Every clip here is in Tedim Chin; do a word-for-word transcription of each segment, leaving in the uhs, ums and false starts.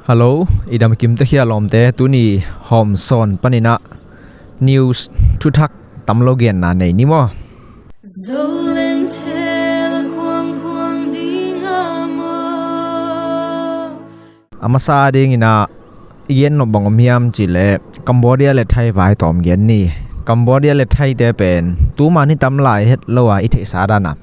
Hello, i dam kim te khia lawmte, tuni hawm sawn paninah news thuthak tam lo genna nei ni maw? Zoland tel khuangkhuang ding a maw? A masa dinginah i gen nop bang om hiam cihleh Cambodia le Thai vai tawm gen ni. Cambodia le Thai te pen tuma ni tam lai het lo a i theihsa dana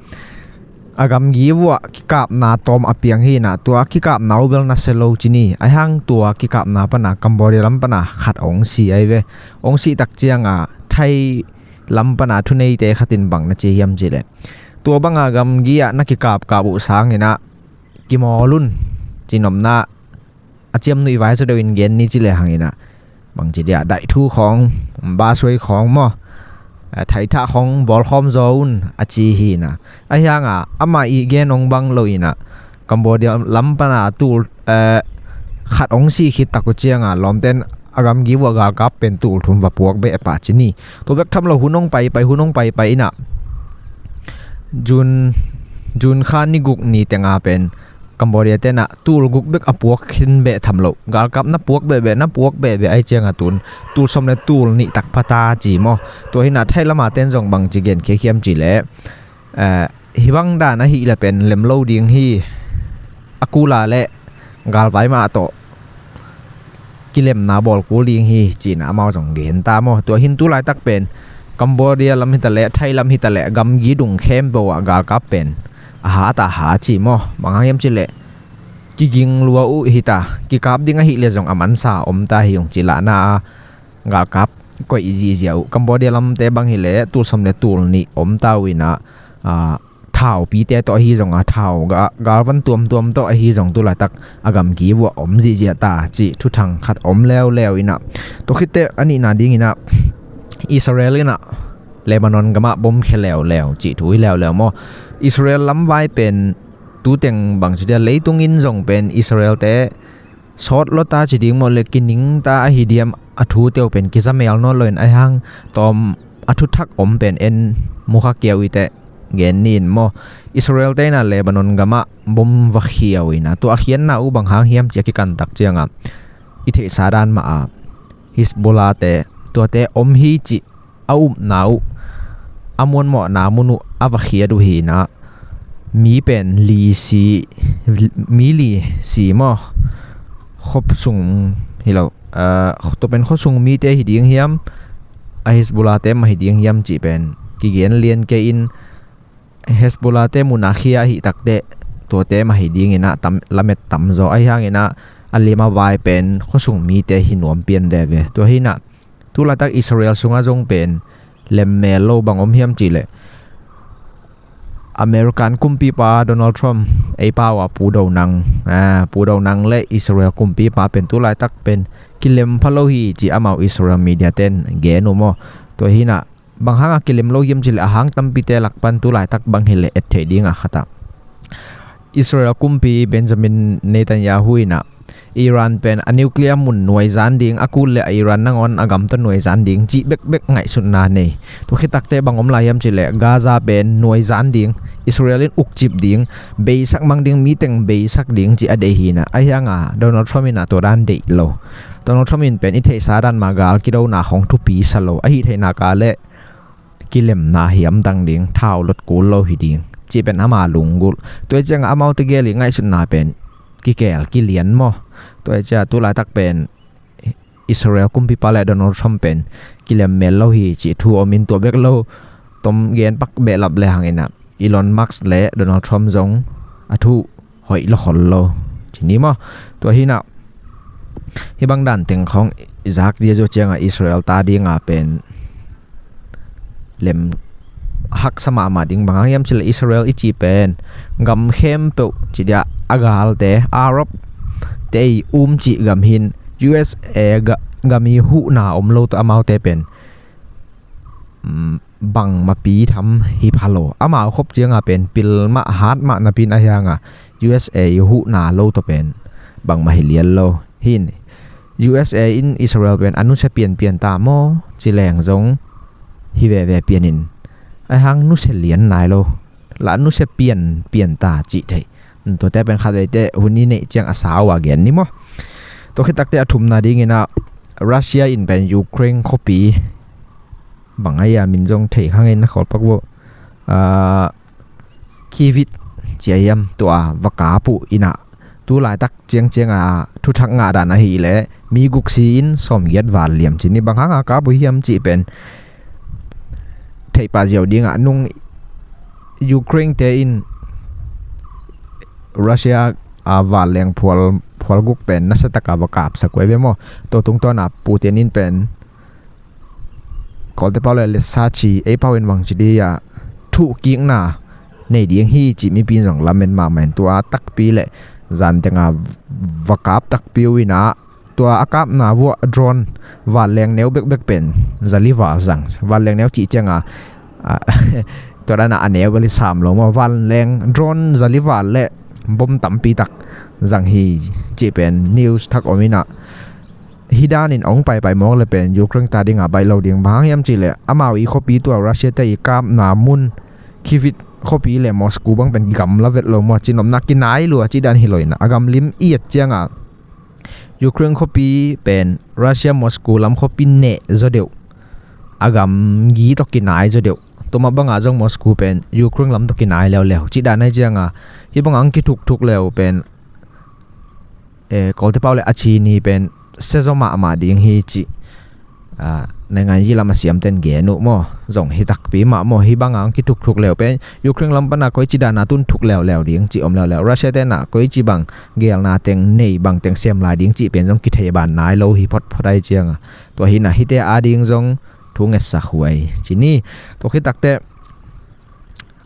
a gamgi vuah kikapna tawm a piang hinah tua kikapna uh bel nasia lo ci ni. Aihang tua kikapna pana Cambodia lam pana khat ong si ai ve. Ong sih tak cianga Thai lam pana thuneite khatin bang na ci hiam cihleh tua banga gamgi ah na kikapkap uh sanginah kimawl un cinopna a ciamnuih vai zaw deuh in gen ni ci le hanginah bangci dia daih thu khawng, ba suai khawng maw, eh, thaithah khawng bawlkhawm zaw un a ci hina. Ahianga ama i gen ong bang lo inah Cambodia lam pana tul, eh, khat ong si khit tak uh cianga lawmten a gamgi vuah galkap pen tul thum va puak beh pah ci ni. Tua bek tham lo hun ong paipai hun ong paipai inah June, June kha ni guk ni tenga pen Cambodia tenah tul guk bek a puak khin beh tham lo. Galkap na puak beh beh, na puak beh beh ai cianga tun tul sawm le tul nih tak phata ci maw? Tua hinah Thai lama ten zong bangci gen khiakhiam cihleh, eh, hibang dan ahih le pen lem lo ding hi. A kula le galvai mah tawh kilemna bawl kul ding hi cinah amau zong gen ta maw? Tua hin tu laitak pen Cambodia lam hitaleh, Thai lam hitaleh gamgi dung khempeuh ah galkap pen a ha ta ha ci maw? Bang hang hiam cihleh kiging lua uh hita, kikap ding ahih le zong a mansa om ta hi ung ci lahna a galkap koih zihziah uh. Cambodia lamte bang hileh tul sawm le tul nih om ta uh inah, ah, thaupite tawh ahi zonga thau ga, galvan tuamtuam tawh ahi zong tu laitak a gamgi vuah om zihziah ta cih thuthang khat om leuleu inah. Tua khitte a nihna dinginah Israel inah Lebanon gamah bom khia leuleu cih thu hi leuleu maw? Israel lamvai pen tuteng bangci dia leitung in zong pen Israel te sawt lawta ci ding maw le kiningta ahi diam a thu teuh pen kizamel nawn loin aihang tawm a thuthak om pen en mukha kiau i teh gen nin maw? Israel te inah Lebanon gamah bom va khiau inah tua a khianna uh bang hang hiam cia kikantak cianga i theihsa dan mah a Hezbollah te tuate om hi cih a upna uh a muanmawhna mun uh a va khiat uh hinah mi pen li si, mi li si maw? Khop sung hi lo, ah, tua pen khuasung mite hi ding hiam? A Hezbollah te mah hi ding hiam cih pen kigen lian kei in Hezbollah te muna khia ahi takteh tuate mah hi dinginah tam, lamet tamzaw ahi hanginah a lima vai pen khuasung mite hi nuam pian veve. Tua hinah tu laitak Israel sungah zong pen lemmel lo bang om hiam cihleh American kumpipa Donald Trump ei pau a Pu Do Nang, ah, Pu Do Nang le Israel kumpipa pen tu laitak pen kilem pha lo hi ci amau Israel media ten gen uh maw? Tua hinah bang hanga kilem lo hiam cihleh a hang tampite lak pan tu laitak bang hileh et theih dinga khatah Israel kumpi Benjamin Netanyahu inah Iran pen a nuclear mun nuaizan ding, a kul le a Iran nangawn a gamta nuaizan ding cih bekbek ngaihsutna nei. Tua khitakte bang om lai hiam cihleh Gaza pen nuaizan ding, Israel in ukcip ding, beisak mang ding, miteng beisak ding cih a deih hinah ahi hanga Donald Trump inah tua dan deih lo. Donald Trump in pen i theihsa dan mah gal kidona khong thupi sa lo ahi theihna ka le kilemna hiamtang ding, thau lot kul lo hi ding cih pen ama lunggulh. Tua cianga amaute gel i ngaihsutna pen kikel kilian maw? Tua cia tu laitak pen Israel kumpipa le Donald Trump pen kilemmel lo hi cih thu om in tua bek lo tom gen pak behlap le hanginah Elon Musk le Donald Trump zong a thu hoih lo khol lo ci ni maw? Tua hinah hibang dan teng khawng i zak ziazua cianga Israel ta dinga pen lem haksa mahmah ding bang hang hiam cihleh Israel i cih pen gam khempeuh ci dia a galte Arab te i um cih gam hin U S A ga, gam i huhna om lo tawh amaute pen, mm, bangmapi tham hi pha lo. Amau khop cianga pen pil mah hat mah napi in ahi hanga U S A i huhna lo tawh pen bangmah hi lian lo. Hin U S A in Israel pen a nusia pianpian ta maw ci leng zong hi veve pianin aihang nusia lian nai lo. La nusia pianpian ta cih theih. Tuate pen khat veite hun i neih ciang a sau a gen ni maw? Tua khit takte a thumna dingin ah Russia in pen Ukraine khuapi, bang a ia min zong thei khang in na khawl pak bo, ah, Kyiv cia hiam tua va kap uh in ah, tu laitak ciangciang a thuthak ngah dan ahih leh mi guk si in sawmgiat val liam ci ni. Bang hang a kap uh hiam cih pen theih pah ziau ding ah, nung Ukraine te in Russia a vanleng phual, phual guk pen nasa tak a va kapsak uh hi ve maw. Tua tungtawn a Putin in pen Kawlte pau le lesa ci, ei pau in bang ci ding a, thuhkikna nei ding hi cih mipi in zong lamen mahmah in, tua takpi le zan teng a va kap takpi uh in ah, tua a kapna vuah drone vanleng neu bekbek pen za li val zang. Vanleng neu cih ciang a, a, tua dan a a neu bel i sam lo maw, vanleng drone za li val le bom tampi tak zang hi cih pen news thak om in ah, hih danin hong paipai mawk le pen Ukraine ta ding a baih lo ding. Bang hang hiam cih leh amau i khuapi tua Russia te i kapna mun Kyiv khuapi le Moscow bang pen gamla vet lo maw, cinopna kinai lua cih dan hi lo in ah, a gam lim i et ciang a Ukraine khuapi pen Russia Moscow lam khuapi neh zaw deuh, a gamgi tawh kinai zaw deuh. Tua mah bang a zong Moscow pen Ukraine lam tawh kinai leuleu cih dan ahi ciang a, hih bang a hong kithukthuk le uh pen, eh, Kawlte pau le a ci ni pen sia zaw mahmah ding hi cih, ah, naingan yi lam a siamten gen uh maw, zong hi takpi mah maw. Hih bang a hong kithukthuk le uh pen Ukraine lam pan a koici dan a tun thuk leuleu ding cih om leuleu, Russia ten ah koici bang geelna teng nei, bang teng sem lai ding cih pen zong kithei ban nai lo hi photphot ahi ciang a, tua hi in ah hihte a ding zong thu ngetsak huai ci ni. Tua khit takte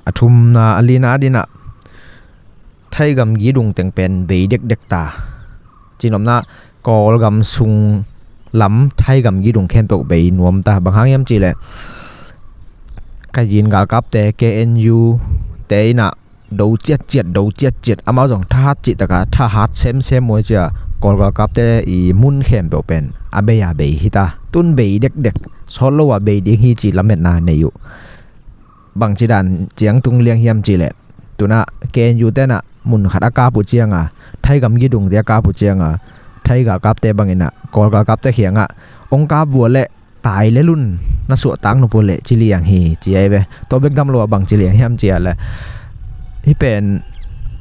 a thumna, a lina a ding ah Thai gamgi dung teng pen bei dekdek ta. Cinopna Kawlgam sung lam Thai gamgi dung khempeuh bei nuam ta. Bang hang hiam cih leh Kayin galkapte, K N U te in ah do ciatciat, do ciatciat, amau zong thahat cih tak a thahat semsem uh hi ci a, Kawl galkapte i mun khempeuh pen a bei a bei hi ta. Tun bei dekdek, sawt lo a bei ding hi ci lametna nei uh. Bang ci dan ciang tung liang hiam cih leh, tu in ah K N U ten ah mun khat a kap uh ciang a, Thai gamgi dungte a kap uh ciang a, Thai galkapte bang in ah Kawl galkapte kiang ah hong kap vua leh tai le lun na suahtak nop uh leh ci liang hi ci ahi ve. Tua bek dam lo a bang ci liang hiam cih leh, hih pen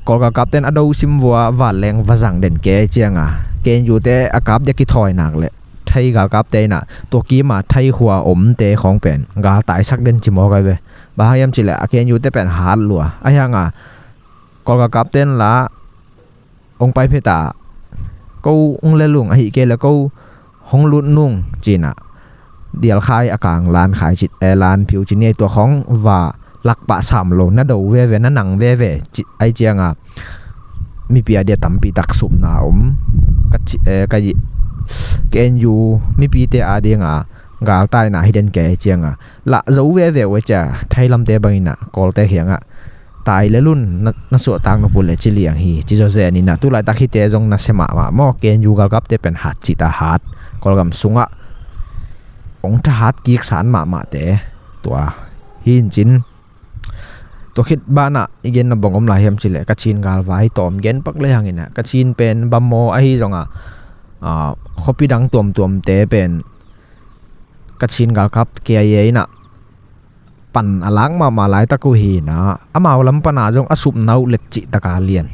Kawl galkapten a do sim vua vanleng va zang den kei ciang a, K N U te a kap dia kithawi nak leh Thai galkapte in ah tua kim a Thai khua omte khawng pen galtaisak den ci mawk ahi ve. Bang hang hiam cih leh a K N U te pen hat lua. Ahi hang a Kawl galkapten la hong pai phet a, ko hong le lung, ahih kei leh ko hong lut nung ci in ah, dial khai a kang lan khai ci, eh, lan phiu ci ni, tua khawng va lak pah sam lo, na do veve, na nang veve ci, ahi ciang a mipi a dia tampi tak supna om. Ka ci, eh, ka yi, K N U mipite a ding a galtaina hi den kei ahi ciang a, lah zo veve uh ahi ciang a, Thai lamte bang in ah Kawlte kiang ah tai le lun na, na suahtak nop uh leh ci liang hi ci zawzen in ah, tu laitak hihte zong nasia mahmah maw. K N U galkapte pen hat cih ta hat, Kawlgam sung ah hong thahat kik san mahmahte tua hi in cin. Tua khit ban ah i genna bang om lai hiam cih leh Kachin galvai tawm gen pak le hang in ah, Kachin pen bammaw ahi zong a, ah, khuapi dang tuamtuamte pen Kachin galkap K I A in ah pan a lak mahmah laitak uh hi in ah, amau lam pan a zong a supna uh let cih tak a lian.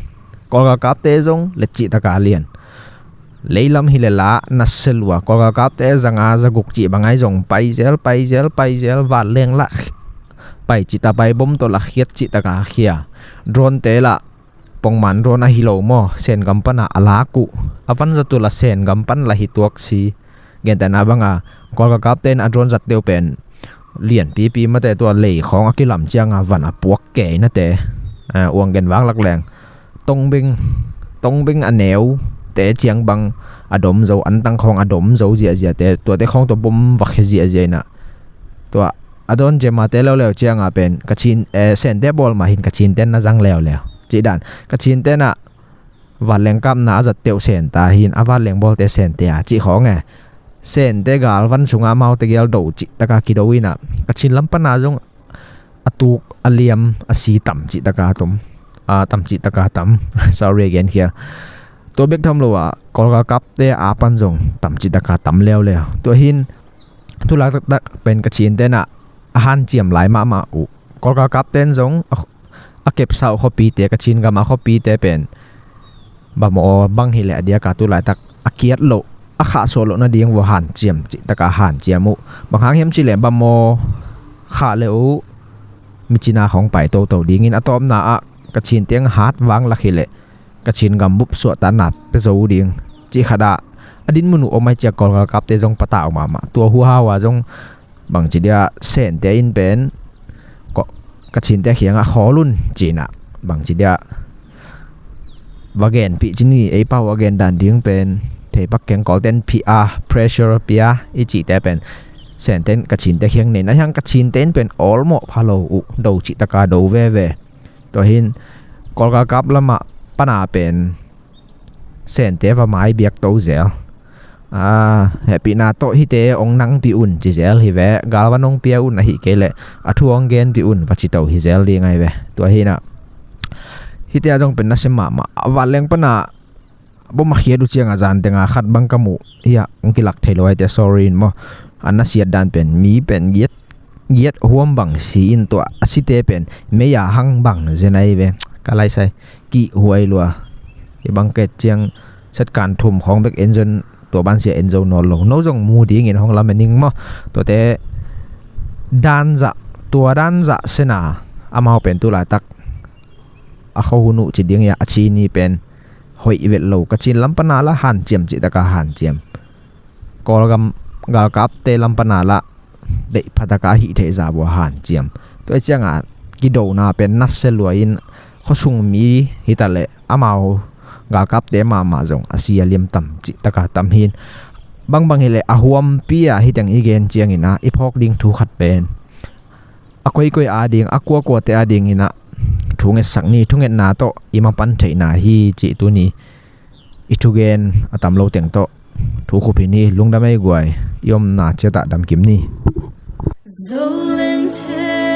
Kawl galkapte zong let cih tak a lian. Leilam hi leh lah nasia lua, Kawl galkapte za nga za guk cih bang ahi zong pai zel, pai zel, pai zel, vanleng lah pai cih ta pai, bom tawh lah khiat cih tak a khia. Drone te lah pongman drone ahi lo maw, Sen gam pan a a lak uh. A van zat uh lah Sen gam pan lah hi tuak si. Gentehna bang a Kawl galkapte in a drone zat deuh pen lianpipi mate, tua lei khawng a kilam ciang a van a puak kei nate, ah, uang gen vak lak leng. Tongbing, Tongbing a neute ciang bang a dom zo, Antang khawng a dom zo ziahziahte, tuate khawng tua bom va khia ziahziah in ah, tua a dawn ciang mate leuleu ciang a pen Kachin, eh, Sente bawl mah hi in Kachinte na zang leuleu cih dan. Kachinte in ah vanleng kapna a zat deuh Sente hi in, a vanleng bawlte Sente a cih khawng e. Sente galvan sung a amaute gel do cih tak a kido in ah, Kachin lam pan a zong a tuk a liam a si tam cih tak a tam, a, tam cih tak a tam. Sorry again here. Tua bek tham lo ah Kawl galkapte a pan zong tam cih taka tam leuleu. Tua hin tulaitak pen Kachin tenah a hanciam lai mahmah uh. Kawl galkapten zong a, a kepsa uh khuapite, Kachin gam a khuapite pen bamaw bang hileh a diaka tulaitak a kiat loh, a khahsuah loh nading vua hanciam cih taka hanciam uh. Bang hang hiam cihleh bamaw khah le uh micina khong pai toto dingin a tawpna ah Kachin teng hat vang lak hileh Kachin gambup suahtakna pia zo ding cih khat ah a dinmun uh om ai ciah Kawl galkapte zong patau mahmah. Tua huhau ah zong bangci dia Sente in pen Kachin te khiangah khawl un cinah bangci dia va genpih ci ni, ei pau a gen dan ding pen theipak keng Kawlten phih a pressure pia i cihte pen Senten Kachin te khiang nei na hiang Kachin te in pen awlmawh pha lo uh, do cih taka do veve. Tua hin Kawl galkap lamah pana pen Sente va mai biak to zel. Hehpihna tawh hihte ong nangpih un ci zel hi ve. Gal va nong pia un ahi kei leh a thu ong genpih un va ci to hi zel ding ai ve. Tua hinah hihte a zong pen na sem mahmah a vanleng pana bom a khiat uh ciangah zan tenga khat bang ka muh hiah ong kilak thei lo aite sorry in maw. A na siat dan pen mi pen giat giat huam bang si in tua a site pen mei a hang bang zen ai ve. Ka laisai kih huai lua. I bang ket ciang set kan thum khong bek en zon tua ban sia en zo nawl lo. No zong mu dingin hong lam ening maw. Tuate dan zah, tua dan zah sena amau pen tulaitak a khuahun uh ci ding ia a ci ni pen hoih vet lo. Kachin lam pana la hanciam cih taka hanciam. Kawlgam galkapte lam pana la deih phataka a hih theih zah vua hanciam. Tua i cianga kidona pen nasia lua in khuasung mi hita leh amau galkapte mahmah zong a si a liam tam cih taka tam hin. Bangbang hileh a huampi a hiteng i gen ciangin ah i phawk ding thu khat pen a koikoi ading a kuakuate adingin ah thu ngetsak ni, thungetna tawh i mapan theihna hi cih tuni i thugen a tam lo teng tawh thu khup hi ni. Lungdam ei guai, i omna ciatah damkim ni. Zolente.